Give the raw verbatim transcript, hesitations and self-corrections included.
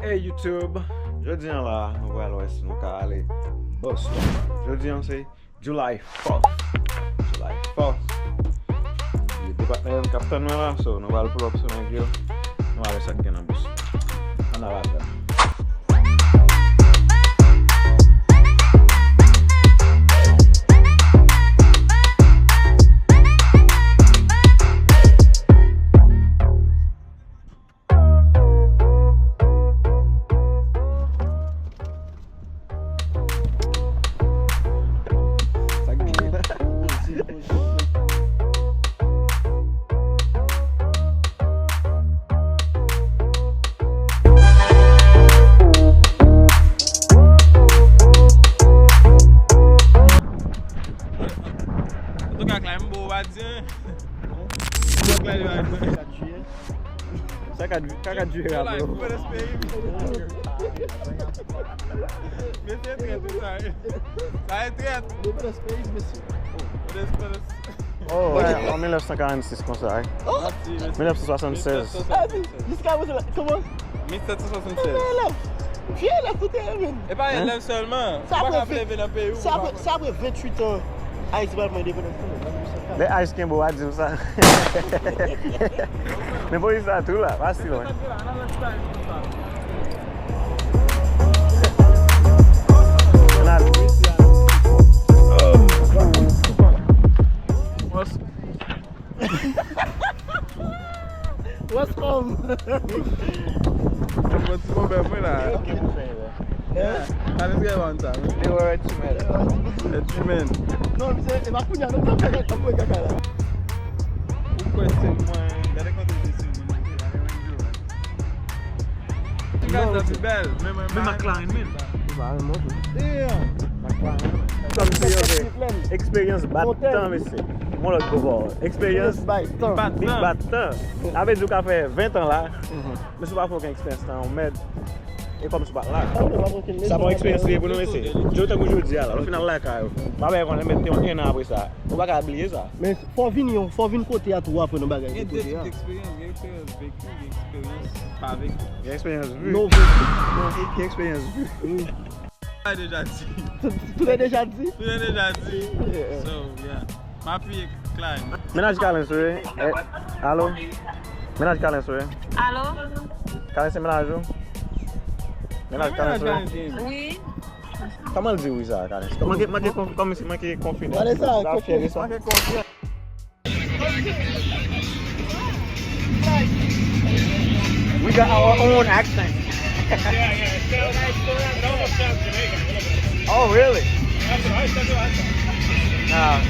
Hey YouTube, jodi a la, nou pral wè si nou ka ale Boston. Jodi a se July fourth. July fourth. Gen de patnè k ap tann mwen la, so nou pral pull up sou nèg yo. Nou pral wè sa k gen nan bous. Ann al ladan. Antouka, Clyde, m ba w pa di anyen. Antouka, Clyde, pa di anyen. Sa ka di-, sa ka dire la, bro. Mesye trèt, wi, sa, wi. Sa e trèt. Independence Pays, mesye. Independence. Oh, ouais, an mil nèf san karant sis konsa, wi. Oh! Mil nèf san swasannsèz. Ah, wi, jiska prezan, kòman? Mil sèt san swasannsèz. Vye elèv ou te ye, men. E pa elèv sèlman. Ou pa ka leve nan peyi w. Se apre, se apre venntuit an, Ayiti pral pran endepandans tou, nan mil uit san kat. Lè Ice kenbe w a di w sa. Men polis la tou la, pa si lwen. What's up? Mwen pran ti pwoblèm mwen la. Ok pou fè la. Hein? Alex gen yon sa, wi. Li wè Red Chimè la. Red Chimè. Non, misye, e pa kounye a, non, sa fè kaka, fè kaka la. Ou kwè se mwen, gade kote misye moun, gade mwen di w. Gade sa pi bèl, men mwen men McLaren, men. Sa misye yo fè. Eksperyans bat tan, mesye. Mon lòt gwo bò. Eksperyans bat tan. Li bat tan. Sa vle di w ka fè ven tan la. Men si w pa fè okenn eksperyans nan yon mèd, e kòmsi w pa t la. Sa pa yon eksperyans li ye pou nou, mesye. Jodi tankou jodi a la, lè w fin al lakay ou, pa bay konnen mete yon en an apre sa. Ou pa ka bliye sa. Men fò w vin yon, fò w vin kote a tou w aprann yon bagay de kote a. Gen de tip eksperyans, gen eksperyans veki, gen eksperyans pa veki. Gen eksperyans vi. Non veki. Gen eksperyans vi. Tout est déjà dit. Tout, tout est déjà dit? Tout est déjà dit. Yeah. So, yeah. M apiye Clyde. Mennaj Kalens, wi. Eh, alo? Mennaj Kalens, wi. Alo? Kalens se mennaj ou? Mennaj Kalens, wi. Wi. Kòman l di wi sa, Kalens? Manke, manke konf-, kòmsi manke konfidans. Gade sa, sa fyè de sa. Manke konfyans. We got our own accent. Yeah, yeah, it sounds, it almost sounds Jamaican a little bit. Oh, really? That's what I said. Nah.